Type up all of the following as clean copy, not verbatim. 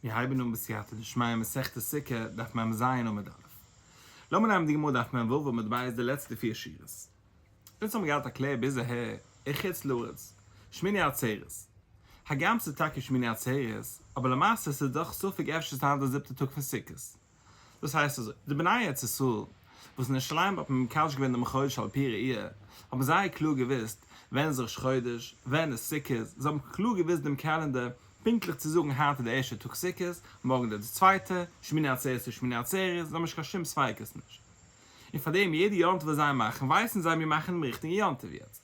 מיר הייבן אן בסייעתא דשמיא מסכת סוכה, דף מ ז עמוד א'. לאמיר נעמען די גמרא דף מ ו עמוד ב' די לעצטע פיר שורות. אונז האבן געהאט א קלער ביז אהער אין חוץ לארץ, שמיני עצרת. הגם ס'איז טאקע שמיני עצרת, אבער למעשה ס'איז דאך ספק אפשר איז היינט די זיבטע טאג פון סוכות. דאס הייסט אזוי, די בני ארץ ישראל וואס אין ירושלים האט מען מקדש געווען דעם חודש על פי ראי', האבן זייער קלאר געוואוסט ווען איז ראש חודש, ווען איז סוכות, זיי האבן קלאר געוואוסט דעם קעלענדער, פונקטליך צו זאגן היינט איז די ערשטע טאג סוכות, מארגן איז די צווייטע, שמיני עצרת איז שמיני עצרת, זיי האבן נישט קיין שום ספיקות נישט. און פאר דעם יעדע יום טוב וואס זיי מאכן ווייסן זיי מיר מאכן דעם ריכטיגן יום טוב יעצט.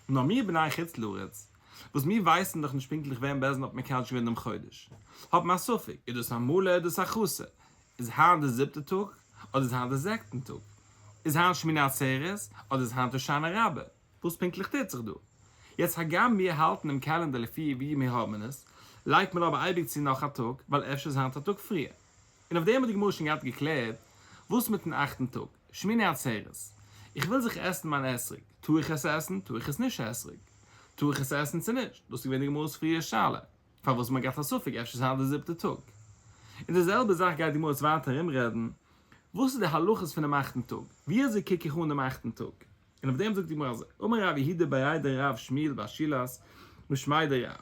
נאר מיר בני חוץ לארץ, וואס מיר ווייסן דאך נישט פונקטליך ווען בית דין האט מקדש געווען דעם חודש, האט מען א ספק, איז דאס א מלא איז דאס א חסר, איז היינט די זיבטע טאג, אדער איז היינט די זעקטן טאג? איז היינט שמיני עצרת, אדער איז היינט הושענא רבה? וואס פונקטליך טוט זיך דא? יעצט הגם מיר האלטן דעם קעלענדער לפי ווי מיר האבן עס, לייגט מען אבער אייביג צו נאך א טאג, ווייל אפשר איז היינט א טאג פריער. און אויף דעם האט די גמרא שוין געהאט געקלערט, וואס מיטן אכטן טאג, שמיני עצרת, איך וויל זיך עסן מיין אתרוג, טאר איך עס עסן, טאר איך עס נישט אתרוג? טאר איך עס עסן צו נישט? דאס איז געווען די גמרא'ס פריער שאלה, פארוואס מען געהאט א ספק אפשר איז היינט די זיבטע טאג. און די זעלבע זאך גייט די גמרא יעצט ווייטער ארומרעדן, וואס איז די הלכות פונעם אכטן טאג, ווי אזוי קוק איך אן דעם אכטן טאג? און אויף דעם זאגט די גמרא אזוי, אמר רב יהודה בריה דרב שמואל בר שילת משמיה דרב,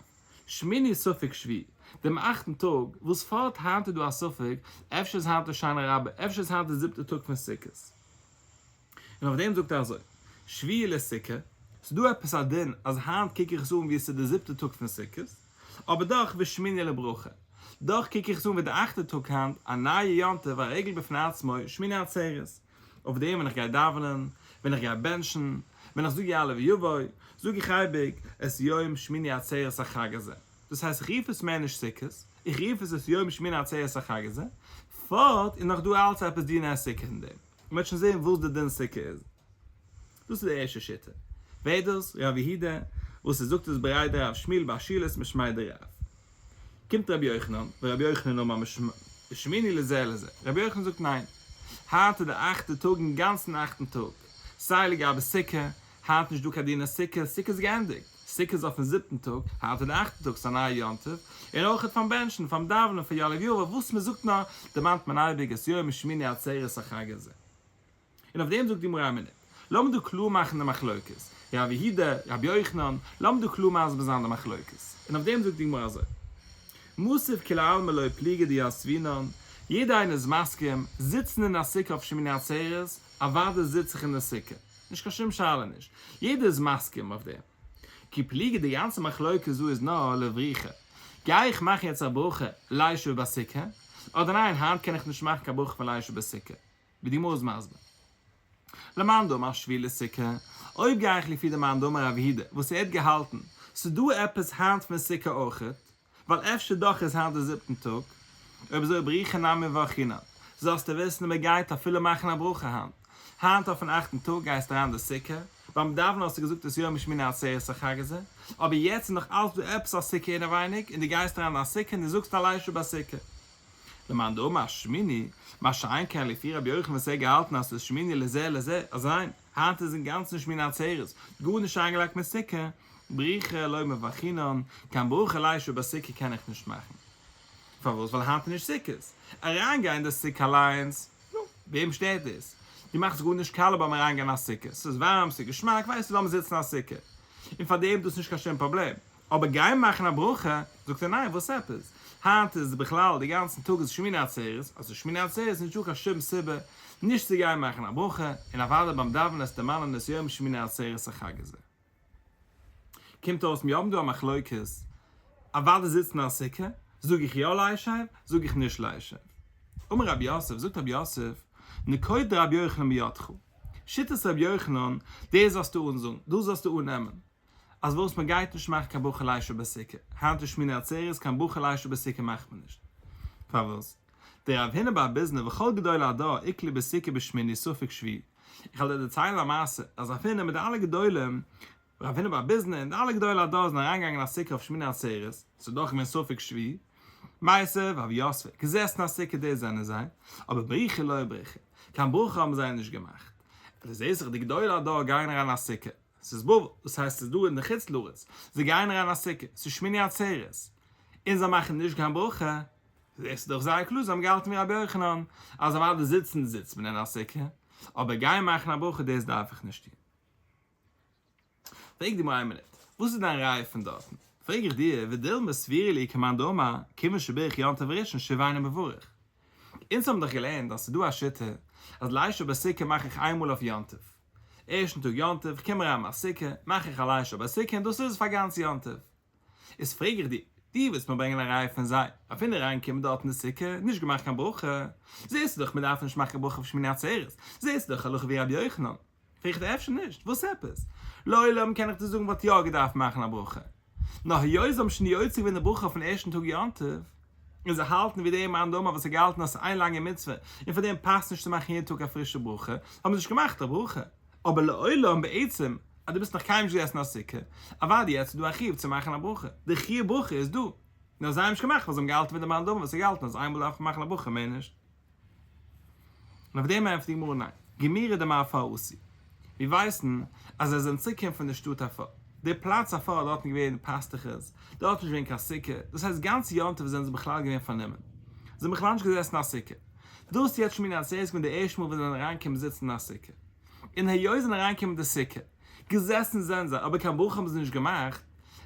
שמיני ספק שביעי, דעם אכטן טאג, וואס פארט היינט איז דא א ספק, אפשר איז היינט הושענא רבה, אפשר איז היינט די זיבטע טאג פון סוכות. און אויף דעם זאגט ער אזוי, שביעי לסוכה, ס'איז דא עפעס א דין אז היינט קוק איך עס אן ווי עס איז די זיבטע טאג פון סוכות, אבער דאך ושמיני לברכה, דאך קוק איך עס אן ווי די אכטע טאג היינט, א נייע יום טוב, א רגל בפני עצמו, שמיני עצרת. אויף דעם ווען איך גיי דאווענען, ווען איך גיי בענטשן, ווען איך זאג יעלה ויבוא, זאג איך אייביג את יום שמיני עצרת החג הזה. דאס הייסט איך רוף עס מער נישט סוכות, איך רוף עס את יום שמיני עצרת החג הזה, פארט איז נאך דא אלץ עפעס דיני סוכה אין דעם. מען וועט שוין זען וואס די דין סוכה איז. דאס איז די ערשטע שיטה. ווער דאס? רב יהודה, וואס ער זאגט עס בריה דרב שמואל בר שילת משמיה דרב. קומט רבי יוחנן, ורבי יוחנן אמר שמיני לזה לזה. רבי יוחנן זאגט ניין. היינט איז די אכטע טאג אינגאנצן אכטן טאג. סיי לגבי סוכה, היינט נישט דא קיין דיני סוכה, סוכה איז געענדיגט. סוכה איז אויפן זיבטן טאג, היינט איז די אכטע טאג, ס'איז א נייע יום טוב. און אויכעט פארן בענטשן, פארן דאווענען, פאר יעלה ויבוא, וואס מ'זאגט נאר, דערמאנט מען אייביג את יום שמיני עצרת החג הזה. און אויף דעם זאגט די גמרא א מינוט, לאמיר דא קלאר מאכן די מחלוקת, רב יהודה, רבי יוחנן, לאמיר דא קלאר מסביר זיין די מחלוקת, און אויף דעם זאגט די גמרא אזוי, מתיב כולי עלמא לא פליגי דיתבינן, יעדער איינער איז מסכים, זיצן אין א סוכה אויף שמיני עצרת, אוודאי זיץ איך אין די סוכה, נישט קיין שום שאלה נישט, יעדער איז מסכים אויף דעם. כי פליגי די גאנצע מחלוקת דא איז נאר לבריכה, גיי איך מאכן יעצט א ברכה לישב בסוכה, אדער ניין היינט קען איך נישט מאכן קיין ברכה פון לישב בסוכה. ווי די גמרא איז מסביר. למאן דאמר שביעי לסוכה, אויב גיי איך לפי די מאן דאמר רב יהודה וואס ער האט געהאלטן ס'איז דא עפעס היינט פון סוכה אויכעט, ווייל אפשר דאך איז היינט די זיבטן טאג, אויב אזוי בריכה נמי מברכינן, זאלסטו וויסן מען גייט אפילו מאכן א ברכה היינט. היינט אויפן אכטן טאג גייסטו אריין די סוכה, ביים דאווענען האסטו געזאגט את יום שמיני עצרת החג הזה, אבער יעצט איז נאך אלץ דא עפעס א סוכה אינעווייניג און דו גייסט אריין אין א סוכה און דו זאגסט א לישב בסוכה. למאן דאמר שמיני, מה שאין כן לפי רבי יוחנן וואס ער האט געהאלטן אז ס'איז שמיני לזה לזה, אז ניין, היינט איז אינגאנצן שמיני עצרת, גארנישט איינגעלייגט מיט סוכה, בריכה לא מברכינן, קיין ברכה לישב בסוכה קען איך נישט מאכן. פארוואס? ווייל היינט איז נישט סוכות. אריינגיין אין די סוכה אליינס, נו, וועם שטערט דאס? דו מאכסט גארנישט קאלע ביים אריינגיין אין א סוכה, ס'איז ווארעם, ס'איז געשמאק, ווייסטו, לאמיר זיצן אין א סוכה. און פאר דעם איז דאס נישט קיין שום פראבלעם. אבער גיין מאכן א ברכה, זאגט ער ניין וואס עפעס, היינט איז בכלל די גאנצן טאג איז שמיני עצרת, אז ס'איז שמיני עצרת איז נישטא קיין שום סיבה נישט צו גיין מאכן א ברכה, און אוודאי ביים דאווענען עס דערמאנען את יום שמיני עצרת החג הזה. קומט אויס מיר האבן דא א מחלוקת, אוודאי זיצן אין א סוכה, זאג איך יא לישב, זאג איך נישט לישב. אמר רב יוסף, זאגט רב יוסף, נקוט דרבי יוחנן בידך, שיטת רבי יוחנן, דאס זאלסטו אנזאגן, דאס זאלסטו אננעמען. אז וואס מען גייט נישט מאכן קיין ברכה לישב בסוכה, היינט איז שמיני עצרת קיין ברכה לישב בסוכה מאכט מען נישט, פארוואס? דרב הונא בר ביזנא וכל גדולי הדור איקלעו בסוכה בשמיני ספק שביעי, איך וועל דיר דערציילן א מעשה, אז רב הונא מיט די אלע גדולים, רב הונא בר ביזנא און די אלע גדולי הדור זענען אריינגעגאנגען אין א סוכה אויף שמיני עצרת, ס'איז דאך געווען ספק שביעי, מיתיבי והוו יתבי, געזעסן א סוכה דאס זענען זיי, אבער בריכי לא בריכי, קיין ברכה האבן זיי נישט געמאכט, דו זעסט דאך די גדולי הדור גייען אריין אין א סוכה, ס'איז בבל, דאס הייסט ס'איז דא אין די חוץ לארץ, זיי גייען אריין א סוכה, ס'איז שמיני עצרת, און זיי מאכן נישט קיין ברכה. זעסטו דאך זייער קלאר זיי האבן געהאלטן ווי רבי יוחנן אז אוודאי זיצן זיצט מען אין א סוכה, אבער גיין מאכן א ברכה דאס דארף איך נישט טון. פרעג די גמרא איין מינוט, וואס איז דיין ראיה פון דארטן? פרעג איך דיר, ודילמא סבירא להו כמאן דאמר, כיוון שבירך יום טוב ראשון שוב אינו מברך. אונז האבן דאך געלערנט אז ס'איז דא א שיטה אז לישב בסוכה מאך איך איינמאל אויף יום טוב. ערשטן טאג יום טוב, כ'קום אריין מיין סוכה, מאך איך א לישב בסוכה און דאס איז עס פאר גאנץ יום טוב. איז פרעג איך דיר, דו ווילסט מיר ברענגען א ראיה פון זיי, אפילו אריינגעקומען דארט אין די סוכה, נישט געמאכט קיין ברכה, זעסטו דאך מ'דארף נישט מאכן קיין ברכה אויף שמיני עצרת, זעסטו דאך הלכה ווי רבי יוחנן. פרעג איך דיר אפשר נישט, וואס עפעס? לעולם קען איך דיר זאגן וואלט יא געדארפט מאכן א ברכה. נאר היות זיי האבן שוין יוצא געווען די ברכה אויפן ערשטן טאג יום טוב, און זיי האלטן ווי דער מאן דאמר וואס האט געהאלטן אז ס'איז איין לאנגע מצוה און פאר דעם פאסט נישט צו מאכן יעדן טאג א פרישע ברכה, האבן זיי נישט געמאכט א ברכה. אבער לעולם בעצם אז דו ביסט נאך קיינמאל נישט געזעסן אין א סוכה, אוודאי יעצט איז דא א חיוב צו מאכן א ברכה, די חיוב ברכה איז דא, נאר זיי האבן נישט געמאכט ווייל זיי האבן געהאלטן ווי דער מאן דאמר וואס האט געהאלטן אז איינמאל דארף מען מאכן א ברכה מער נישט. און אויף דעם ענטפערט די גמרא ניין, גמירי דמעפר אתו. מיר ווייסן אז זיי זענען צוריקגעקומען פון די שטאט עפר, די פלאץ עפר איז דארטן געווען פאסטוכעס, דארט איז נישט געווען קיין סוכה, דאס הייסט גאנץ יום טוב זענען זיי בכלל געווען פארנומען, זיי זענען בכלל נישט געזעסן אין א סוכה. דאס יעצט שמיני עצרת איז געווען די ערשטע מאל ווען זיי זענען אריינגעקומען זיצן אין א סוכה. און היות זיי זענען אריינגעקומען אין די סוכה, געזעסן זענען זיי, אבער קיין ברכה האבן זיי נישט געמאכט,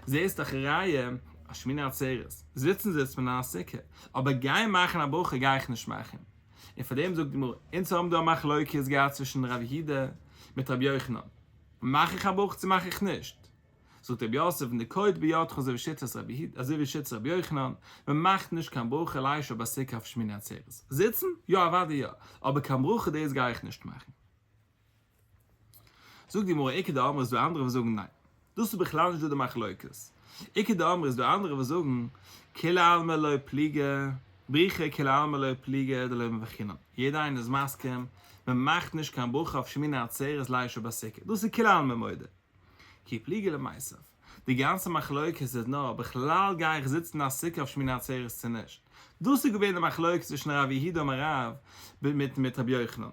זעסט דאך ראיה אז שמיני עצרת, זיצן זיצט מען אין א סוכה, אבער גיין מאכן א ברכה גיי איך נישט מאכן. און פאר דעם זאגט די גמרא, אונז האבן דא א מחלוקת געהאט צווישן רב יהודה מיט רבי יוחנן, מאך איך א ברכה צו מאך איך נישט? זאגט רבי יוסף, נקוט בידך אזוי ווי שיטת רבי יהודה, אזוי ווי שיטת רבי יוחנן, מען מאכט נישט קיין ברכה לישב בסוכה אויף שמיני עצרת. זיצן? יא אוודאי יא, אבער קיין ברכה דאס גיי איך נישט מאכן. זאגט די גמרא, איכא דאמרי איז דא אנדערע וואס זאגן ניין, דאס איז בכלל נישט דא די מחלוקת, איכא דאמרי איז דא אנדערע וואס זאגן כולי עלמא לא פליגי, בריכה כולי עלמא לא פליגי דלא מברכינן, יעדער איינער איז מסכים מען מאכט נישט קיין ברכה אויף שמיני עצרת לישב בסוכה, דאס איז כולי עלמא מודה. כי פליגי למיתב. די גאנצע מחלוקת איז נאר בכלל גיי איך זיצן אין א סוכה אויף שמיני עצרת צו נישט. דאס איז געווען די מחלוקת צווישן רב יהודה אמר רב מיט מיט רבי יוחנן.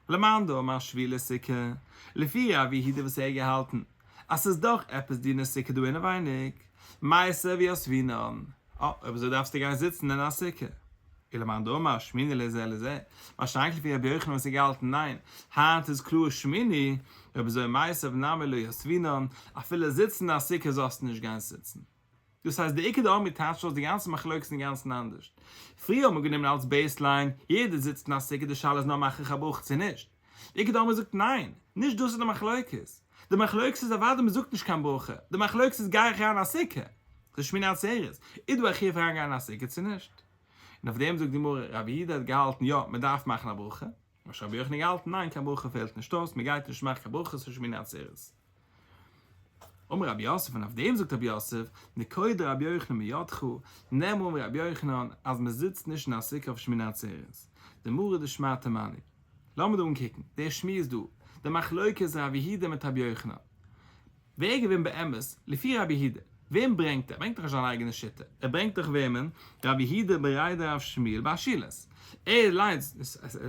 למאן דאמר שבי לסוכה, לפי רב יהודה וואס ער האט געהאלטן אז ס'איז דאך עפעס דיני סוכה דא אינעווייניג, מיתב יתבינן. אה, אויב אזוי דארפסטו גיין זיצן אין א סוכה. ולמאן דאמר שמיני לזה לזה, מה שאין כן לפי רבי יוחנן וואס האט געהאלטן ניין, היינט איז קלאר שמיני, אויב אזוי מיתב נמי לא יתבינן, אפילו זיצן אין א סוכה זאלסטו נישט גיין זיצן. דאס הייסט די איכא דאמרי טייטשט אויס די גאנצע מחלוקת אינגאנצן אנדערש. פריער האט מען גענומען אלס baseline, יעדער זיצט אין א סוכה די שאלה איז נאר מאך איך א ברכה צו נישט. די איכא דאמרי זאגט ניין, נישט דאס איז די מחלוקת. די מחלוקת איז אוודאי מען זאגט נישט קיין ברכה, די מחלוקת איז גיי איך אריין אין א סוכה, ס'איז שמיני עצרת, איז דא א חיוב אריין גיין אין א סוכה צו נישט? און אויף דעם זאגט די גמרא, רבי יהודה האט געהאלטן יא מען דארף מאכן א ברכה, מה שאין רבי יוחנן געהאלטן ניין קיין ברכה פעלט נישט אויס, מען גייט נישט מאכן קיין ברכה ס'איז שמיני עצרת. אמר רב יוסף און אויף דעם זאגט רב יוסף, נקוט דרבי יוחנן מידך, נעם אן ווי רבי יוחנן אז מען זיצט נישט אין א סוכה אויף שמיני עצרת, דמרא דשמעתא מני. לאמיר דא אנקוקן, דער שמועס דא, די מחלוקת רבי יהודה מיט רבי יוחנן. ווער געווען באמת, לפי רבי יהודה, וועם ברענגט ער? ער ברענגט דאך נישט זיין אייגענע שיטה, ער ברענגט דאך וועמען? רבי יהודה בריה דרב שמואל בר שילת. ער אליינס,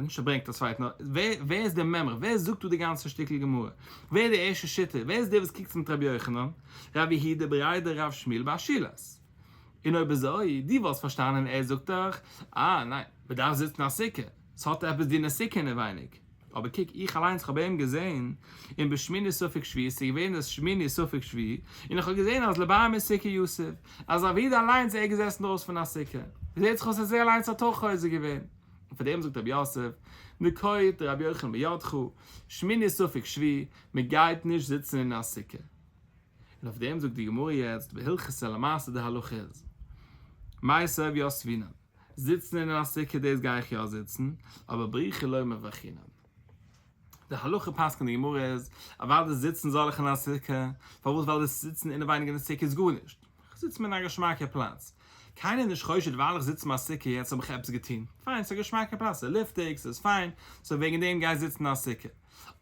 נישט ער ברענגט א צווייטן, נאר ווער איז דער מימרא? ווער זאגט דא די גאנצע שטיקל גמרא? ווער איז די ערשטע שיטה? ווער איז דער וואס קריגט זיך מיט רבי יוחנן? רבי יהודה בריה דרב שמואל בר שילת. און אויב אזוי, דו וואלסט פארשטאנען ער זאגט דאך, אה ניין, מ'דארף זיצן א סוכה, ס'האט עפעס דיני סוכה אינעווייניג. אבער קוק, איך אליינס האב אים געזען אין בשמיני ספק שביעי, ס'איז געווען דאס שמיני ספק שביעי, און איך האב געזען אז לבר מסוכה יתיב, אז רב יהודה אליינס איז געזעסן דרויסן פון א סוכה, זעט זיך אויס אז ער אליינס האט אויך חוזר געווען. און פאר דעם זאגט רבי יוסף, נקוט רבי יוחנן בידך, שמיני ספק שביעי, מען גייט נישט זיצן אין א סוכה. און אויף דעם זאגט די גמרא יעצט והלכתא למעשה די הלכה איז, מיתב יתבינן. זיצן אין א סוכה דאס גיי איך יא זיצן, אבער ברוכי לא מברכינן. די הלכה פסק'נט די גמרא איז, אוודאי זיצן זאל איך אין א סוכה, פארוואס ווייל דאס זיצן אינעווייניג אין די סוכה איז גארנישט, איך זיץ מיר אין א געשמאקע פלאץ, קיינער איז נישט חושד ווייל איך זיץ אין א סוכה יעצט האב איך עפעס געטון, פיין ס'איז א געשמאקע פלאץ, ס'איז לופטיג, ס'איז פיין, so וועגן דעם גיי זיצן אין א סוכה,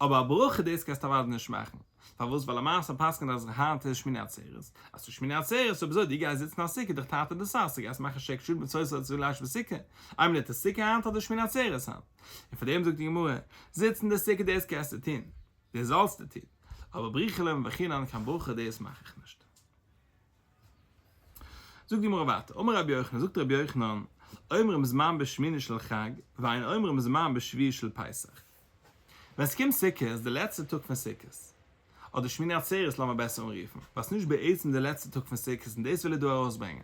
אבער א ברכה דאס קענסטו אוודאי נישט מאכן. פארוואס? ווייל למעשה פסק'נט אז היינט איז שמיני עצרת, אז ס'איז שמיני עצרת אויב אזוי דו גייסט זיצן אין א סוכה דורך תרתי דסתרי, גייסט מאכן שעק שול מיט סויסע צו לייש בסוכה, איין מינוט איז סוכה היינט אדער שמיני עצרת היינט? און פאר דעם זאגט די גמרא, זיצן אין די סוכה דאס קענסטו טון, דאס זאלסטו טון, אבער ברוכי לא מברכינן קיין ברכה דאס מאך איך נישט. זאגט די גמרא ווייטער, אמר רבי יוחנן, זאגט רבי יוחנן, אומרים זמן בשמיני של חג, ואין אומרים זמן בשביעי של פסח. ווען ס'קומט סוכות, די לעצטע טאג פון סוכות, אדער שמיני עצרת לאמיר בעסער אנרופן, ווייל ס'נישט בעצם די לעצטע טאג פון סוכות און דאס וויל ער דא ארויסברענגען.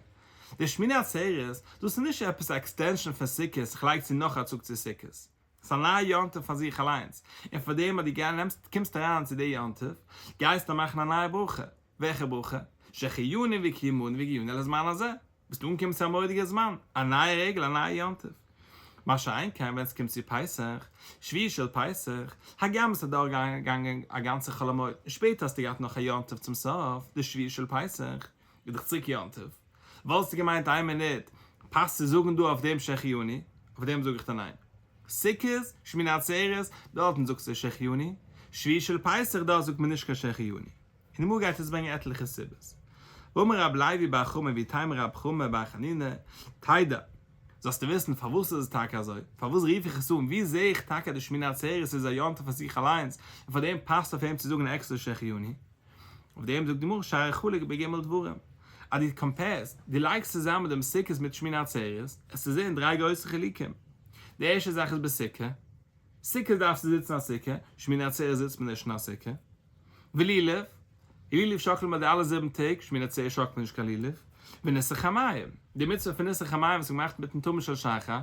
די שמיני עצרת, דאס איז נישט עפעס א extension פון סוכות, איך לייג צו נאך א טאג צו סוכות. ס'איז א נייע יום טוב פאר זיך אליינס, און פאר דעם אז דו נעמסט קומסט אריין צו די יום טוב, גייסטו מאכן א נייע ברכה. וועלכע ברכה? שהחיינו וקיימנו והגיענו לזמן הזה. ביסט אנגעקומען צו א מורא'דיגע זמן, א נייע רגל, א נייע יום טוב. מה שאין כן ווען ס'קומט צו פסח, שביעי של פסח, הגם עס איז אדורכגעגאנגען א גאנצע חול המועד, און שפעטער האסטו געהאט נאך א יום טוב צום סוף, די שביעי של פסח, איז דאך צוריק יום טוב. וואלסטו געמיינט איין מינוט, פאסט צו זאגן דא אויף דעם שהחיינו? אויף דעם זאג איך דיר ניין. סוכות, שמיני עצרת, דארטן זאגסטו שהחיינו, שביעי של פסח דארט זאגט מען נישט קיין שהחיינו. און די גמרא גייט עס ברענגען עטליכע סיבות. ואמר רב לוי בר חמא ואיתימא רב חמא בר חנינא, תדע, זאלסטו וויסן פארוואס איז עס טאקע אזוי, פארוואס רוף איך עס אן, ווי זע איך טאקע אז די שמיני עצרת איז א יום טוב פאר זיך אליינס, און פאר דעם פאסט אויף אים צו זאגן עקסטער שהחיינו. אויף דעם זאגט די גמרא שהרי חלוק בג' דברים, אז דו compare סט, דו לייגסט צוזאמען דעם סוכות מיט שמיני עצרת, עסטו זען דריי גרויסע חילוקים. די ערשטע זאך איז בסוכה, סוכות דארפסטו זיצן א סוכה, שמיני עצרת זיצט מען נישט אין א סוכה. ולולב, לולב שאקלט מען די אלע זיבן טעג, שמיני עצרת שאקלט מען נישט קיין לולב. וניסוך המים, די מצוה פון ניסוך המים וואס מען מאכט מיטן תמיד של שחר,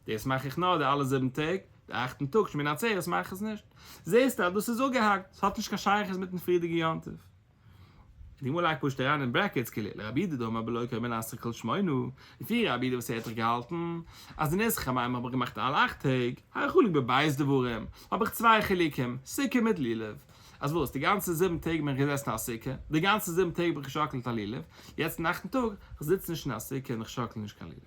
דאס מאך איך נאר די אלע זיבן טעג, די אכטן טאג שמיני עצרת מאך איך עס נישט. זעסטו אז דאס איז אפגעהאקט, ס'האט נישט קיין שייכות מיטן פריערדיגן יום טוב. די גמרא לייגט פשוט אריין אין brackets כאילו לרבי יהודה דאמר בלא כל מנסך כל שמונה, לפי רבי יהודה וואס ער האט דאך געהאלטן אז די ניסוך המים האב איך געמאכט אלע אכט טעג, הרי חלוק בב' דברים, האב איך צוויי חילוקים, סוכה מיט לולב. אז וואס, די גאנצע זיבן טעג בין איך געזעסן אין א סוכה, די גאנצע זיבן טעג האב איך געשאקלט א לולב, יעצט אין אכטן טאג, איך זיץ נישט אין א סוכה און איך שאקל נישט קיין לולב.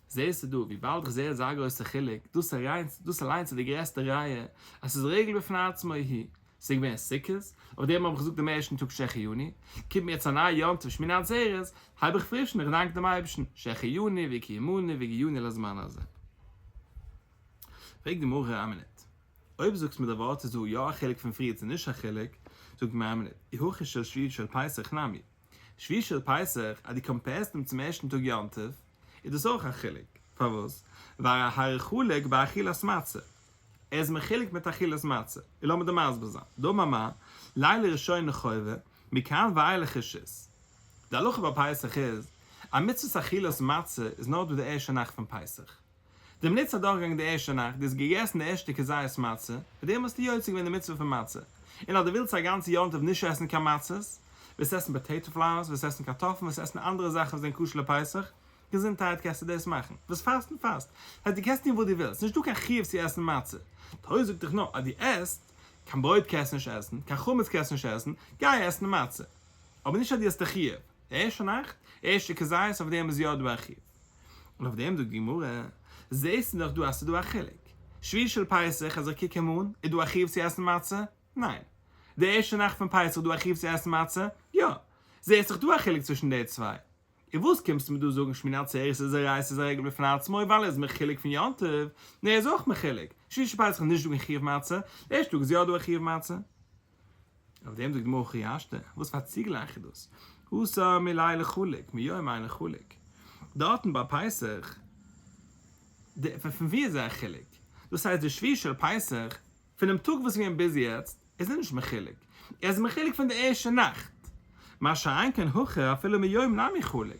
זעסטו דא, וויבאלד איך זע אזא גרויסע חילוק, דאס אליינס דאס אליינס איז די גרעסטע ראיה אז ס'איז רגל בפני עצמו היא. ס'איז געווען סוכות, אויף דעם האב איך געזאגט דעם ערשטן טאג שהחיינו, קומט מיר יעצט א נייע יום טוב שמיני עצרת, הייב איך פריש און איך דאנק דעם אייבערשטן, שהחיינו וקיימנו והגיענו לזמן הזה. פרעגט די גמרא א מינוט, אויב זאגסט מיר די ווארט איז דא יא א חילוק פון פריער צו נישט א חילוק, זאגט מיר א מינוט, אי הכי של שביעי של פסח נמי, שביעי של פסח אז דו compare סט אים צום ערשטן טאג יום טוב, איז דאס אויך א חילוק, פארוואס? ווייל הרי חלוק באכילת מצה, ער איז מחולק מיט אכילת מצה, און לאמיר דיר מסביר זיין, דאמר מר, לילה ראשונה חובה, מכאן ואילך רשות. די הלכה ביי פסח איז, אז מצוות אכילת מצה איז נאר דא די ערשטע נאכט פון פסח. די מינוט ס'איז אדורכגעגאנגען די ערשטע נאכט, דו האסט געגעסן די ערשטע כזית מצה, מיט דעם האסטו יוצא געווען די מצוה פון מצה. און אז דו ווילסט א גאנצע יום טוב נישט עסן קיין מצות, וועסט עסן potato flowers, וועסט עסן קארטאפלן, וועסט עסן אנדערע זאכן וואס זענען כשר לפסח, געזונטהייט קענסטו דאס מאכן. ווילסט פאסטן, פאסט. הייסט דו קענסט טון וואס דו ווילסט, נישטא קיין חיוב צו עסן מצה. תורה זאגט דיך נאר אז דו עסט, קיין ברויט קענסטו נישט עסן, קיין חמץ קענסטו נישט עסן, גיי עסן מצה. אבער נישט אז דו האסט א חיוב. די ערשטע נאכט, ערשטע כזית, אויף דעם איז יא דא א חיוב. און אויף דעם זאגט די גמרא, זעסטו דאך דא אז ס'איז דא א חילוק. שביעי של פסח אז איך קוק אים אן, איז דא א חיוב צו עסן מצה? ניין. די ערשטע נאכט פון פסח איז דא א חיוב צו עסן מצה? יא. זעסט דאך דא א חילוק צווישן די צוויי. און וואס קומסטו מיר דא זאגן שמיני עצרת איז א ראיה ס'איז א רגל בפני עצמו ווייל ער איז מחולק פון יום טוב? נע ער איז אויך מחולק. שביעי של פסח איז נישט דא קיין חיוב מצה, די ערשטע טאג איז יא דא א חיוב מצה. אויף דעם זאגט די גמרא הכי השתא, וואס פאר צוגלייך איז דאס? התם מלילה חלוק, מיום אינו חלוק. דארטן ביי פסח, פון ווי איז ער א חילוק? דאס הייסט די שביעי של פסח, פונעם טאג וואס איז געווען ביז יעצט, איז ער נישט מחולק, ער איז מחולק פון די ערשטע נאכט. מה שאין כן הכא אפילו מיום נמי חלוק.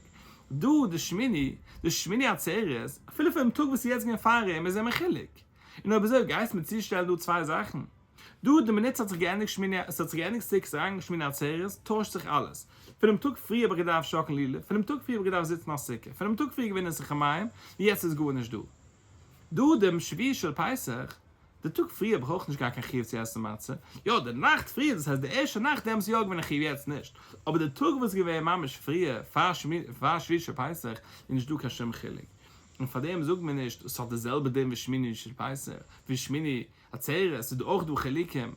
דא די שמיני, די שמיני עצרת, אפילו פונעם טאג וואס איז יעצט געווען פאר אים איז ער מחולק. און אויב אזוי גייסט מיר צושטעלן דא צוויי זאכן? דא די מינוט ס'האט זיך געענדיגט שמיני, ס'האט זיך געענדיגט סוכות אריינגעגאנגען שמיני עצרת, טוישט זיך אלעס. פונעם טאג פריער האב איך געדארפט שאקלן לולב, פונעם טאג פריער האב איך געדארפט זיצן אויף סוכה, פונעם טאג פריער געווען ניסוך המים, און יעצט איז גארנישט דא. דא דעם שביעי של פסח, די טאג פריער האב איך אויך נישט געהאט קיין חיוב צו עסן מצה, יא די נאכט פריער, דאס הייסט די ערשטע נאכט דעמאלטס איז יא געווען א חיוב יעצט נישט, אבער די טאג וואס איז געווען ממש פריער פאר שביעי של פסח איז נישט דא קיין שום חילוק, און פארדעם זאגט מען נישט עס האט די זעלבע דין ווי שמיני של פסח, ווי שמיני עצרת, ס'איז דא אויך דא חילוקים,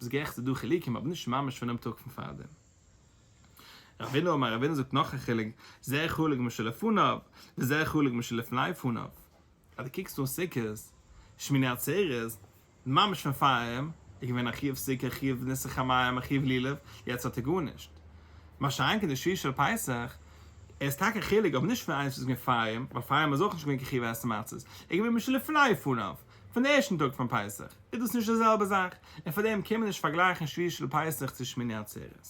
ביסט גערעכט ס'איז דא חילוקים אבער נישט ממש פונעם טאג פון פארדעם. רבינא אמר רבינא זאגט נאך א חילוק, זה חלוק משלפניו וזה חלוק משלפני פניו. אז דו קוקסט אן סוכות, שמיני עצרת, ממש פון פאר אים, איז געווען א חיוב סוכה, חיוב ניסוך המים, א חיוב לולב, יעצט האט ער גארנישט. מה שאין כן די שביעי של פסח, ער איז טאקע חילוק אבער נישט פון איינס וואס איז געווען פאר אים, ווייל פאר אים איז אויך נישט געווען קיין חיוב עשר מצות, ער איז געווען משלפני פניו, פון די ערשטן טאג פון פסח, איז דאס נישט די זעלבע זאך, און פאר דעם קען מען נישט פארגלייכן שביעי של פסח צו שמיני עצרת.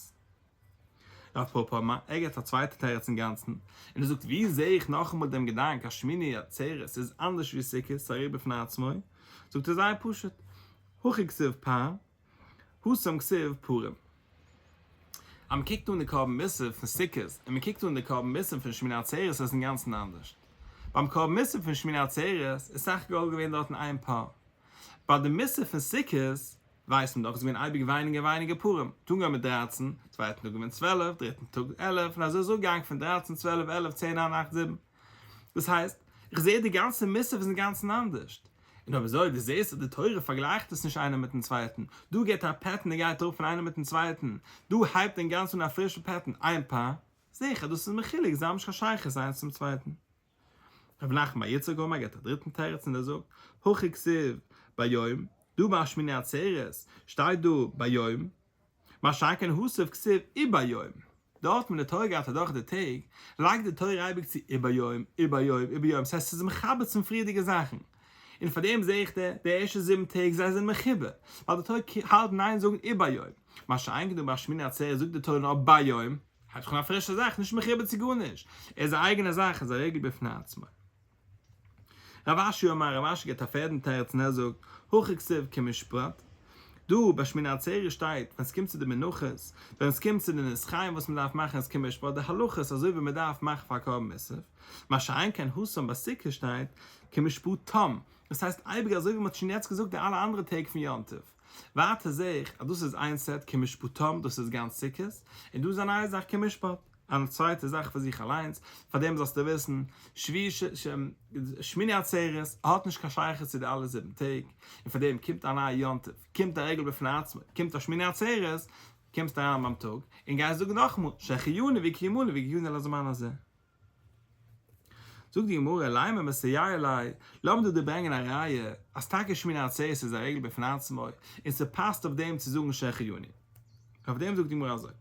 רב פפא אמר, ער געבט א צווייטע תירוץ אינגאנצן, און ער זאגט וואו זעה איך נאכאמאל דעם געדאנק אז שמיני עצרת איז אנדערש ווי סוכות, ס'איז א רגל בפני עצמו, זאגט ער זייער פשוט, הכא כתיב פר, התם כתיב פרים. אז מען קוקט אן די קרבן מוסף פון סוכות און מען קוקט אן די קרבן מוסף פון שמיני עצרת איז אינגאנצן אנדערש. ביים קרבן מוסף פון שמיני עצרת איז סך הכל געווען דארטן איין פר. ביי די מוסף פון סוכות ווייסט מען דאך איז געווען אייביג ווייניגער און ווייניגער פרים. האט אנגעהויבן מיט דרייצן, צווייטן טאג געווען 12, דריטן טאג 11, און אזוי איז אפגעגאנגען פון דרייצן, צוועלף, עלף, צען, ניין, אכט, זיבן. דאס הייסט, איך זע די גאנצע מוסף איז אינגאנצן אנדערשט. און אויב אזוי, דו זעסט אז די תורה פארגלייכט עס נישט איינער מיטן צווייטן, דא געבט א pattern און גייט אראפ פון איינער מיטן צווייטן, דא הייבט אינגאנצן אן א פרישע pattern, איין פאר, זע איך אז דאס איז מחולק, זיי האבן נישט קיין שייכות איינס צום צווייטן. רב נחמן בר יצחק אמר געבט א דריטן תירוץ און ער זאגט, הכא כתיב ביום, דא ביי שמיני עצרת שטייט דא ביום, מה שאין כן התם כתיב וביום. דארט ווען די תורה גייט אדורך די טעג, לייגט די תורה אייביג צו וביום, וביום, וביום, ס'הייסט ס'איז מחבר צום פריערדיגע זאכן. און פאר דעם זע איך די די ערשטע זיבן טעג זיי זענען מחובר, ווייל די תורה האלט אין איין זאגן וביום. מה שאין כן דא ביי שמיני עצרת זאגט די תורה נאר ביום, הייבט זיך אן א פרישע זאך, נישט מחובר צו גארנישט, ער איז א אייגענע זאך, איז א רגל בפני עצמו. רב אשי אמר, רב אשי געבט א פערדן תירוץ און ער זאגט, הכא כתיב כמשפט, דא ביי שמיני עצרת שטייט ווען ס'קומט צו די מנחות, ווען ס'קומט צו די נסכים וואס מ'דארף מאכן איז כמשפט די הלכות אזוי ווי מ'דארף מאכן פאר קרבן מוסף, מה שאין כן התם ביי סוכות שטייט כמשפטם, דאס הייסט אייביג אזוי ווי מ'האט שוין יעצט געזאגט די אלע אנדערע טעג פון יום טוב. ווייטער זעה איך אז דאס איז איין סעט כמשפטם דאס איז גאנץ סוכות, און דא איז א נייע זאך כמשפט. א צווייטע זאך פאר זיך אליינס, פאר דעם זאלסטו וויסן, שמיני עצרת האט נישט קיין שייכות צו די אלע זיבן טעג, און פאר דעם קומט א נייע יום טוב, קומט א רגל בפני עצמו, קומט א שמיני עצרת, קומסט אריין ביים טאג, און גייסט זאגן נאכאמאל, שהחיינו וקיימנו והגיענו לזמן הזה. זאגט די גמרא, לימא מסייע ליה, לאמיר דא דיר ברענגען א ראיה, אז טאקע שמיני עצרת איז א רגל בפני עצמו, און ס'פאסט אויף דעם צו זאגן שהחיינו. אויף דעם זאגט די גמרא אזוי.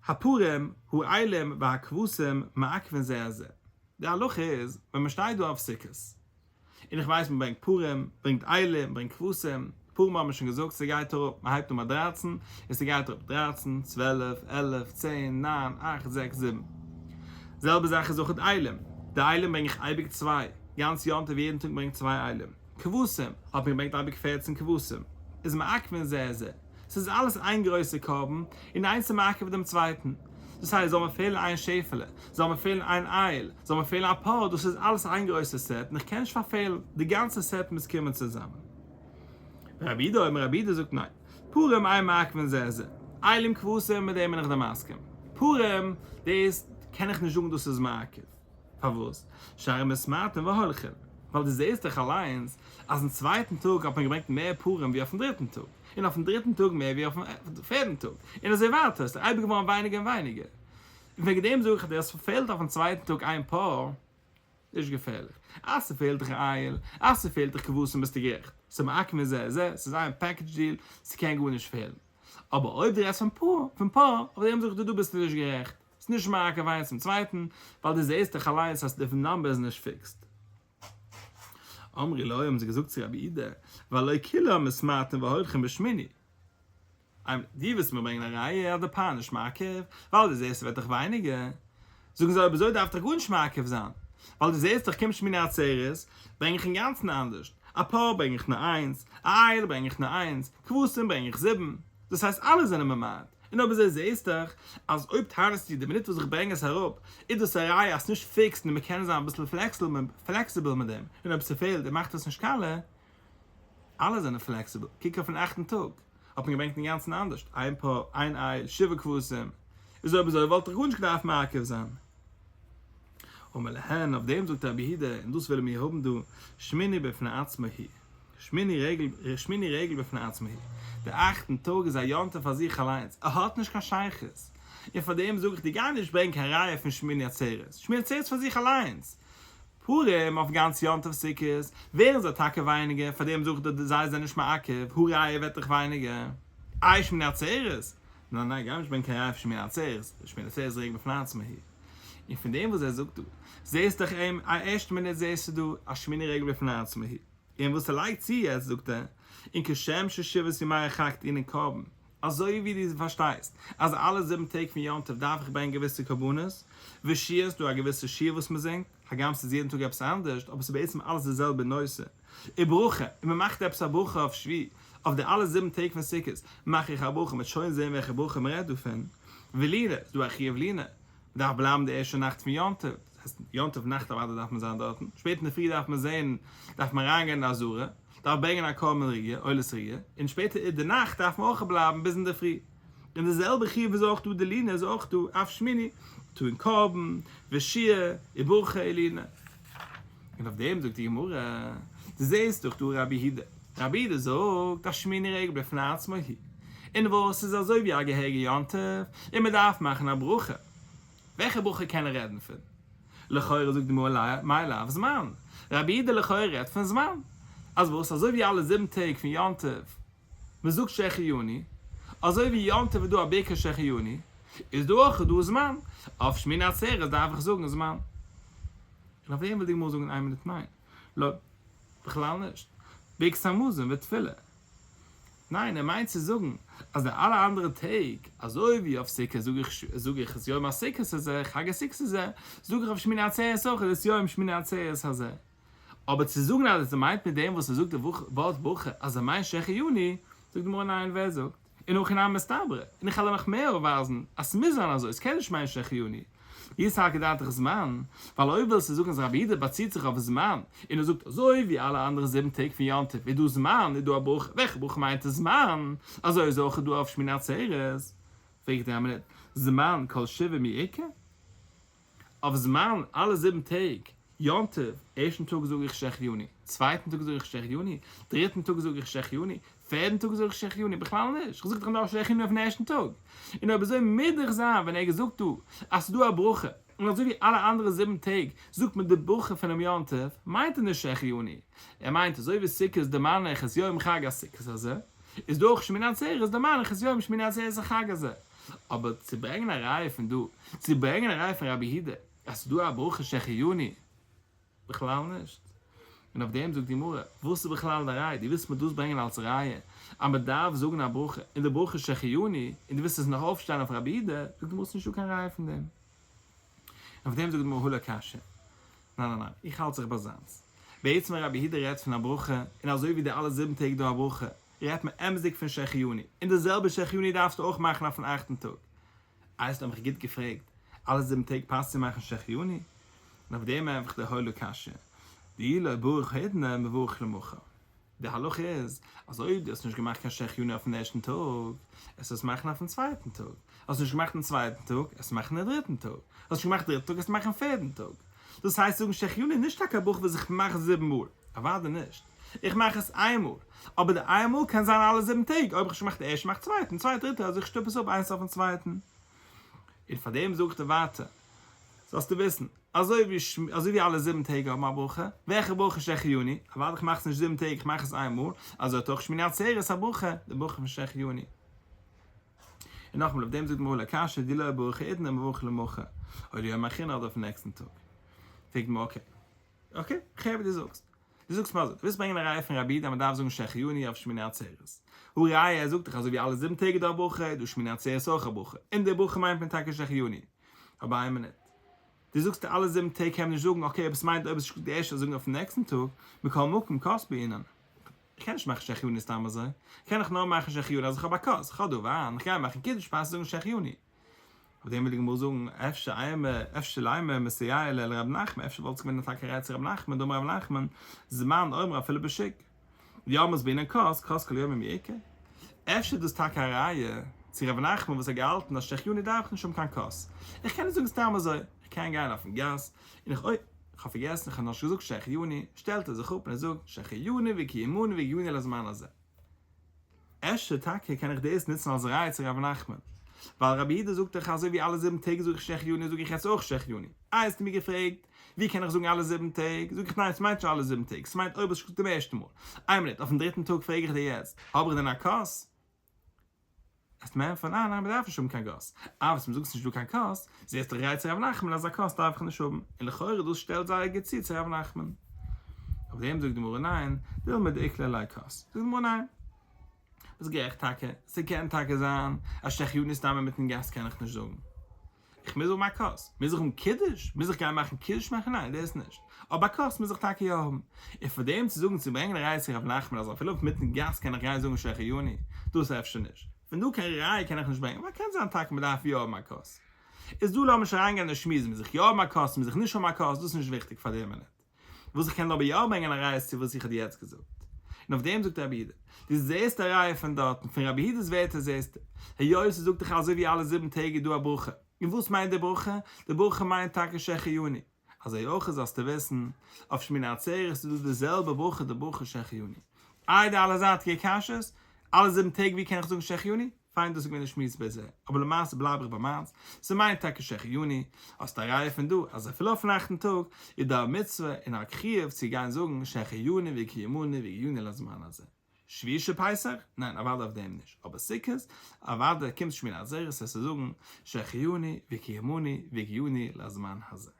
הפרים, האילים והכבשים מעכבין זה את זה. די הלכה איז, ווען מען שטייט דא אויף סוכות, און איך ווייס מען ברענגט פרים, ברענגט אילים, ברענגט כבשים, פרים האט מען שוין געזאגט ס'גייט אראפ, מען הייבט אן ביי דרייצן, און ס'גייט אראפ דרייצן, צוועלף, עלף, צען, ניין, אכט, זעקס, זיבן. זעלבע זאך איז אויך אילים, די אילים ברענג איך אייביג צוויי, גאנץ יום טוב יעדן טאג ברענג צוויי אילים. כבשים, האט מען געברענגט אייביג פערצן כבשים, איז מעכבין זה את זה. ס'איז אלעס איין גרויסע קרבן, און איינס איז מעכב דעם צווייטן. דאס הייסט, זאל מיר פעלן איין שעפעלע, זאל מיר פעלן איין איל, זאל מיר פעלן א פר, דאס איז אלעס איין גרויסע סעט, און איך קען נישט פארפעלן, די גאנצע סעט מוז קומען צוזאמען. רבי יהודה אומר, רבי יהודה זאגט ניין, פרים אין מעכבין זה את זה, אילים כבשים מיט דעם בין איך דיר מסכים, פרים, דאס קען איך נישט זאגן דאס איז מעכב. פארוואס? שהרי מתמעטין והולכין, ווייל דו זעסט דאך אליינס אז אין צווייטן טאג האט מען געברענגט מער פרים ווי אויפן דריטן טאג, און אויפן דריטן טאג מער ווי אויפן פערטן טאג, און אזוי ווייטער, עס איז אייביג געווארן ווייניגער און ווייניגער. און וועגן דעם זאג איך אז דו האסט פארפעלט אויפן צווייטן טאג איין פר, נישט געפערליך. אז ס'פעלט דיך איל, אז ס'פעלט דיך כבשים ביסטו גערעכט. ס'איז מעכבין זה את זה, ס'איז איין package deal, ס'קען גארנישט פעלן. אבער אויב דו רעדסט פון פר, פון פר, אויף דעם זאג איך דיר דא ביסטו נישט גערעכט. ס'איז נישט מעכב איינס צום צווייטן, ווייל דו זעסט דאך אליינס אז די number איז נישט fixed. אמרו לו, האבן זיי געזאגט צו רבי יהודה, והלא כולם מתמעטין והולכין בשמיני. דו ווילסט מיר ברענגען א ראיה אז די פר נישט מעכב, ווייל דו זעסט ס'ווערט דאך ווייניגער. זאגן זיי אויב אזוי דארף דאך גארנישט מעכב זיין, ווייל דו זעסט דאך קומט שמיני עצרת, ברענג איך אינגאנצן אנדערשט, א פר ברענג איך נאר איינס, א איל ברענג איך נאר איינס, כבשים ברענג איך זיבן, דאס הייסט אלע זענען ממעט, און אויב אזוי זעסט דאך אז אויב טענה'סטו די מינוט וואס איך ברענג עס אראפ איז דאס א ראיה אז ס'נישט fixed און מ'קען זיין אביסל flexible מיט דעם, און אויב ס'פעלט און מאכט עס נישט קאלע, אלע זענען flexible, קוק אויפן אכטן טאג האט מען געברענגט אינגאנצן אנדערשט, איין פר, איין איל, שבעה כבשים, איז אויב אזוי וואלט איך גארנישט געדארפט מעכב זיין. אמר להן, אויף דעם זאגט רבי יהודה, און דאס ווילן מיר האבן דא, שמיני בפני עצמו הוא, שמיני רגל, שמיני רגל בפני עצמו הוא, די אכטן טאג איז א יום טוב פאר זיך אליינס, ער האט נישט קיין שייכות, און פאר דעם זאג איך דיר גיי נישט ברענג קיין ראיה פון שמיני עצרת, שמיני עצרת פאר זיך אליינס, פרים אויף גאנץ יום טוב סוכות, ווערן זיי טאקע ווייניגער, פאר דעם זאג איך דיר זיי זענען נישט מעכב, הא ראיה ווערט דאך ווייניגער. איי שמיני עצרת? ניין ניין גיי נישט ברענג קיין ראיה פון שמיני עצרת, שמיני עצרת איז רגל בפני עצמו הוא. און פון דעם וואס ער זאגט דא, זעסט דאך אים, א ערשטע מינוט זעסטו דא א שמיני רגל בפני עצמו הוא. און וואס ער לייגט צו יעצט זאגט ער, און כשם ששבעת ימי החג טעונין קרבן, אזוי ווי דו פארשטייסט אז אלע זיבן טעג פון יום טוב דארף איך ברענגען געוויסע קרבנות, ושירה ס'דא א געוויסע שיר וואס מען זינגט, הגם ס'איז יעדן טאג עפעס אנדערשט, אבער ס'איז בעצם אלעס די זעלבע נושא, וברכה, און מען מאכט עפעס א ברכה אויף שביעי, אויף די אלע זיבן טעג פון סוכות מאך איך א ברכה, מ'וועט שוין זען וועלכע ברכה מ'רעדט דא פון, ולינה, ס'איז דא א חיוב לינה, מ'דארף בלייבן די ערשטע נאכט פון יום טוב, דאס הייסט יום טוב נאכט אוודאי דארף מען זיין דארטן, שפעטער אינדערפרי דארף מען זען, דארף מען אריינגיין אין עזרה, דארף ברענגען א קרבן ראיה, עולת ראיה, און שפעטער אין די נאכט דארף מען אויך בלייבן ביז אינדערפרי. און די זעלבע חיוב איז אויך דא, די לינה איז אויך דא, אף שמיני, טעון קרבן, ושירה, וברכה ולינה. און אויף דעם זאגט די גמרא, דו זעסט דאך דא רבי יהודה, רבי יהודה זאגט אז שמיני רגל בפני עצמו הוא, און וואס איז אזוי ווי א געהעריגע יום טוב, און מען דארף מאכן א ברכה. וועלכע ברכה קען ער רעדן פון? לכאורה זאגט די גמרא מאי לאו זמן, רבי יהודה לכאורה רעדט פון זמן, אז וואס אזוי ווי אלע זיבן טעג פון יום טוב מען זאגט שהחיינו, אזוי ווי יום טוב איז דא א ברכת שהחיינו, איז דא אויך דא זמן, אויף שמיני עצרת דארף איך זאגן זמן. און אויף דעם וויל די גמרא זאגן איין מינוט ניין, לא, בכלל נישט, ברכת המזון ותפילה. ניין, ער מיינט צו זאגן אז די אלע אנדערע טעג, אזוי ווי אויף סוכות זאג איך זאג איך את יום הסוכות הזה, חג הסוכות הזה, זאג איך אויף שמיני עצרת אויך את יום שמיני עצרת הזה. אבער צו זאגן אז ער מיינט מיט דעם וואס ער זאגט די ווארט ברכה אז ער מיינט שהחיינו, זאגט די גמרא ניין ווער זאגט? און הכי נמי מסתברא, און איך וועל נאך מער אויפווייזן אז ס'מוז זיין אזוי, ס'קען נישט מיינען שהחיינו. אי סלקא דעתך זמן, ווייל אויב ווילסטו זאגן אז רבי יהודה באציט זיך אויף זמן, און ער זאגט אזוי ווי אלע אנדערע זיבן טעג פון יום טוב איז דא זמן איז דא א ברכה, וועלכע ברכה מיינט עס זמן? אזוי איז אויך דא אויף שמיני עצרת. פרעגט ער א מינוט, זמן כל שבעה מי איכא? אויף זמן אלע זיבן טעג יום טוב, ערשטן טאג זאג איך שהחיינו, צווייטן טאג זאג איך שהחיינו, דריטן טאג זאג איך שהחיינו, פערדן טאג זאג איך שהחיינו, בכלל נישט, איך זאג דאך נאר שהחיינו אויפן ערשטן טאג, און אויב אזוי מוז דאך זיין ווען ער האט געזאגט דא אז ס'איז דא א ברכה, און אזוי ווי אלע אנדערע זיבן טעג זאגט מען די ברכה פונעם יום טוב, מיינט ער נישט שהחיינו, ער מיינט אזוי ווי סוכות דערמאן איך את יום חג הסוכות הזה, איז דא אויך שמיני עצרת דערמאן איך את יום שמיני עצרת החג הזה. אבער צו ברענגען א ראיה פון דא, צו ברענגען א ראיה פון רבי יהודה אז ס'איז דא א ברכה שהחיינו, בכלל נישט. און אויף דעם זאגט די גמרא, וואס איז בכלל די ראיה? דו ווילסט מיר דאס ברענגען אלס ראיה אז מען דארף זאגן א ברכה, און די ברכה שהחיינו, און דו ווילסט עס נאך אויפשטעלן אויף רבי יהודה, זאגט די גמרא ס'איז נישטא קיין ראיה פון דעם. און אויף דעם זאגט די גמרא הא לא קשיא. ניין ניין ניין, איך האלט זיך ביי זיינס. בעצם ווען רבי יהודה רעדט פון א ברכה, און אזוי ווי די אלע זיבן טעג דא א ברכה, רעדט מען אמת'דיג פון שהחיינו, און די זעלבע שהחיינו דארפסטו אויך מאכן אויפן אכטן טאג. איי האסט מיך גוט געפרעגט, אלע זיבן טעג פאסט צו מאכן שהחיינו? און אויף דעם ענטפערט דער הא לא קשיא, דאי לא בריך האידנא מברך למחר. די הלכה איז אז אויב דו האסט נישט געמאכט קיין שהחיינו אויפן ערשטן טאג, עסטו עס מאכן אויפן צווייטן טאג, האסט נישט געמאכט דעם צווייטן טאג, עסטו מאכן דעם דריטן טאג, האסט נישט געמאכט דריטן טאג, עסטו מאכן פערדן טאג. דאס הייסט זאגן שהחיינו איז נישט טאקע א ברכה וואס איך מאך זיבן מאל, אוודאי נישט, איך מאך עס איין מאל, אבער די איין מאל קען זיין אלע זיבן טעג, אויב איך האב שוין געמאכט די ערשטע מאך צווייטן, צווייטע דריטע, אזוי איך שטופ עס אפ איינס אויפן צווייטן. און פאר דעם זאגט ער ווייטער, זאלסטו וויסן, אזוי ווי אזוי ווי אלע זיבן טעג האבן א ברכה, וועלכע ברכה שהחיינו, אוודאי איך מאך עס נישט זיבן טעג, איך מאך עס איין מאל, אזוי האט אויך שמיני עצרת א ברכה, די ברכה פון שהחיינו. און נאכאמאל אויף דעם זאגט גמרא לא קשיא דאי לא בריך האידנא מברך למחר, או ליומא אחרינא אדער אויפן נעקסטן טאג. פרעגט גמרא okay, okay, כ'הער ווי דו זאגסט. דו זאגסט מיר אזוי, דו ווילסט ברענגען א ראיה פון רבי יהודה אז מ'דארף זאגן שהחיינו אויף שמיני עצרת. הא ראיה, ער זאגט דאך אזוי ווי אלע זיבן טעג איז דא א ברכה, איז דא שמיני עצרת אויך א ברכה. און די ברכה מיינט מען טאקע שהחיינו. אבער איין מינוט. דו זאגסט אלע זיבן טעג קען מען נישט זאגן, okay, אויב עס מיינט אויב עס איז די ערשטע זאגן אויפן נעקסטן טאג, מכל מקום כוס בעינן. איך קען נישט מאכן שהחיינו סתם אזוי. קען איך נאר מאכן שהחיינו אז איך האב א כוס, איך האב דא וויין, איך גיי מאכן קידוש פאר זאגן שהחיינו. אויף דעם וויל די גמרא זאגן, אפשר אימא, אפשר לימא מסייע ליה לרב נחמן, אפשר וואלט עס געווען טאקע א ראיה צו רב נחמן, דאמר רב נחמן, זמן אומר אפילו בשוק. דאמרת בעינן כוס, כוס כל יומא מי איכא. אפשר איז דאס טאקע א ראיה צו רב נחמן וואס האט געהאלטן אז שהחיינו דארף איך נישט האבן קיין כוס. איך קען נישט זאגן סתם אזוי, איך קען גיין אויפן גאס און איך אוי, איך האב פארגעסן, איך האב נאכנישט געזאגט שהחיינו, שטעלט ער זיך אפ און ער זאגט שהחיינו וקיימנו והגיענו לזמן הזה. אפשר טאקע קען איך דאס נוצן אלס ראיה צו ר' נחמן, ווייל רבי יהודה זאגט דאך אזוי ווי אלע זיבן טעג זאג איך שהחיינו זאג איך יעצט אויך שהחיינו. איי האסטו מיר געפרעגט ווי קען איך זאגן אלע זיבן טעג, זאג איך ניין ס'מיינט נישט אלע זיבן טעג, ס'מיינט אויב האסט געזאגט דעם ערשטן מאל. איין מינוט, אויפן דריטן טאג פרעג איך דיר יעצט, האב איך דען א כוס? וועסט מיר ענטפערן אה ניין מ'דארף נישט האבן קיין כוס, אה וואס מ'זאגט ס'נישט דא קיין כוס, זעסט דאך ראיה צו ר' נחמן אז א כוס דארף איך נישט האבן, און לכאורה דאס שטעלט זייער גוט צו צו ר' נחמן. אויף דעם זאגט די גמרא ניין, דילמא דאיקלע ליה כוס. זאגט די גמרא ניין. ביסט גערעכט טאקע, ס'קען טאקע זיין אז שהחיינו סתם אינמיטן גאס קען איך נישט זאגן. איך מוז האבן א כוס. מוז איך האבן קידוש? מוז איך גיין מאכן קידוש מאכן? ניין, דאס נישט. אבער א כוס מוז איך טאקע יא האבן. און פאר דעם צו זאגן צו ברענגען א ראיה צו ר' נחמן אז אפילו אויף מיטן גאס קען איך גיין זאגן שהחיינו, דאס אפשר נישט. פון דא קיין ראיה קען איך נישט ברענגען, ווייל קען זיין טאקע מ'דארף יא האבן א כוס. איז דא לאמיר נישט אריינגיין אין שמועס מוז איך יא האבן א כוס מוז איך נישט האבן א כוס, דאס איז נישט וויכטיג פאר די מינוט. וואס איך קען אבער יא ברענגען א ראיה איז צו וואס איך האב יעצט געזאגט. און אויף דעם זאגט רבי יהודה, דו זעסט א ראיה פון דארטן, פון רבי יהודה'ס ווערטער זעסטו, היות ער זאגט דאך אזוי ווי אלע זיבן טעג איז דא א ברכה. און וואס מיינט די ברכה? די ברכה מיינט טאקע שהחיינו. אזוי אויך זאלסטו וויסן, אויף שמיני עצרת איז דא די זעלבע ברכה, די ברכה שהחיינו. איי די אלע זייטיגע קשיות? אלע זיבן טעג ווי קען איך זאגן שהחיינו? פיין דאס איז געווען די שמועס ביז אהער, אבער למעשה בלייב איך ביי מיינס, ס'מיינט טאקע שהחיינו, האסט א ראיה פון דא אז אפילו אויפן אכטן טאג איז דא א מצוה און א חיוב צו גיין זאגן שהחיינו וקיימנו והגיענו לזמן הזה. שביעי של פסח? ניין אוודאי אויף דעם נישט, אבער סוכות? אוודאי קומט שמיני עצרת עס צו זאגן שהחיינו וקיימנו והגיענו לזמן הזה.